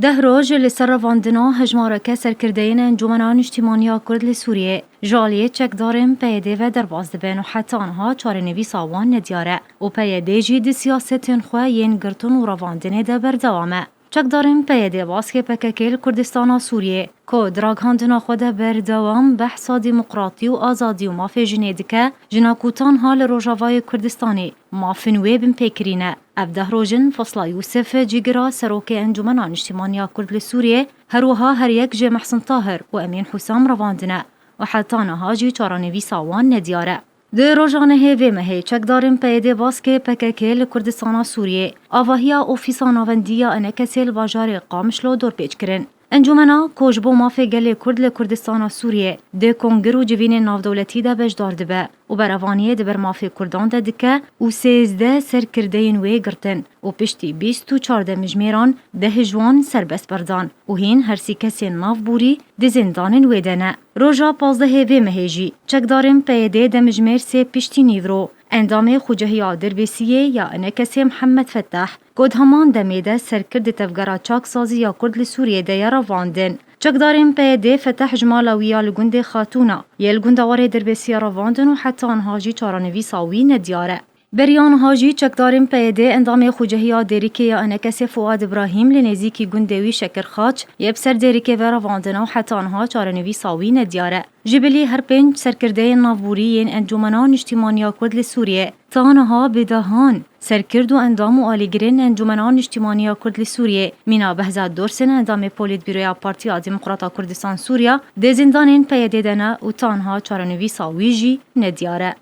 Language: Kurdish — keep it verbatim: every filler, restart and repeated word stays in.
Deh roj li ser revandina hejmareke serkirdeyên Encûmena Niştîmaniya Kurd li Sûriyê ji aliyê çekdarên P Y D ve derbas dibin û heta niha çarenivîsa wan nediyar e û P Y D jî di siyasetên xwe yên girtin û revandinê de berdewam e. Çekdarên P Y D baskê P K K li Kurdistana Sûriyê, ku di ragihandina xwe de berdewam behsa demokratî û azadî û mafê jinê dike, jina ku tanha li Rojavayê Kurdistanê mafin wê binpêkirî ne. Ev deh roj in Fasla Yûsif, cîgira serokê Encûmena Niştîmaniya Kurd li Sûriyê, her wiha her yek ji Mehsin Tahir û Emîn Husam revandine û heta niha jî çarenivîsa wan nediyar e. Di roja nehê vê mehê çekdarên P Y D baskê P K K li Kurdistana Sûriyê avahiya ofîsa navendî ya ENKSê li bajarê Qamişlo dorpêç kirin. Encûmena ku ji bo mafê gelê Kurd li Kurdistana Sûriyê di kongir û civînên navdewletî de beşdar dibe û berevaniyê di ber mafê Kurdan de dike û sêzdeh serkirdeyên wê girtin û piştî bîst û çar demjimêran deh ji wan serbest berdan û hîn her sî kesên navborî di zîndanên wê de ne. Roja pazdehê vê mehê jî çekdarên P Y D demjimêr sê piştî nîvro endamê Xucehiya Dirbêsiyê ya ENKSê Mihemed Fetah, ku di heman demê de serkird di tevgera çaksazî ya Kurd li Sûriyê de ye, revandin. Çekdarên P Y D Fetah ji mala wî ya li gundê Xatûna yê li gunda warê Dirbêsiyê revandin û heta niha jî çarenivîsa wî nediyar e. Beriya niha jî çekdarên P Y D endamê Xucehiya Dêrikê ya ENKSê Fuad Îbrahîm li nêzîkî gundê wî Şekirxaç yê bi ser Dêrikê ve revandine û heta niha çarenivîsa wî nediyar e. Ji bilî her pênc serkirdeyên navborî yên Encûmena Niştîmaniya Kurd li Sûriyê ta niha bi dehan serkird û endam û alîgirên Encûmena Niştîmaniya Kurd li Sûriyê, mîna Behzat Dorsin endamê Polîtbîroya Partiya Demokrata Kurdistan Sûriya, di zîndanên P Y D de ne û ta niha çarenivîsa wî jî nediyar e.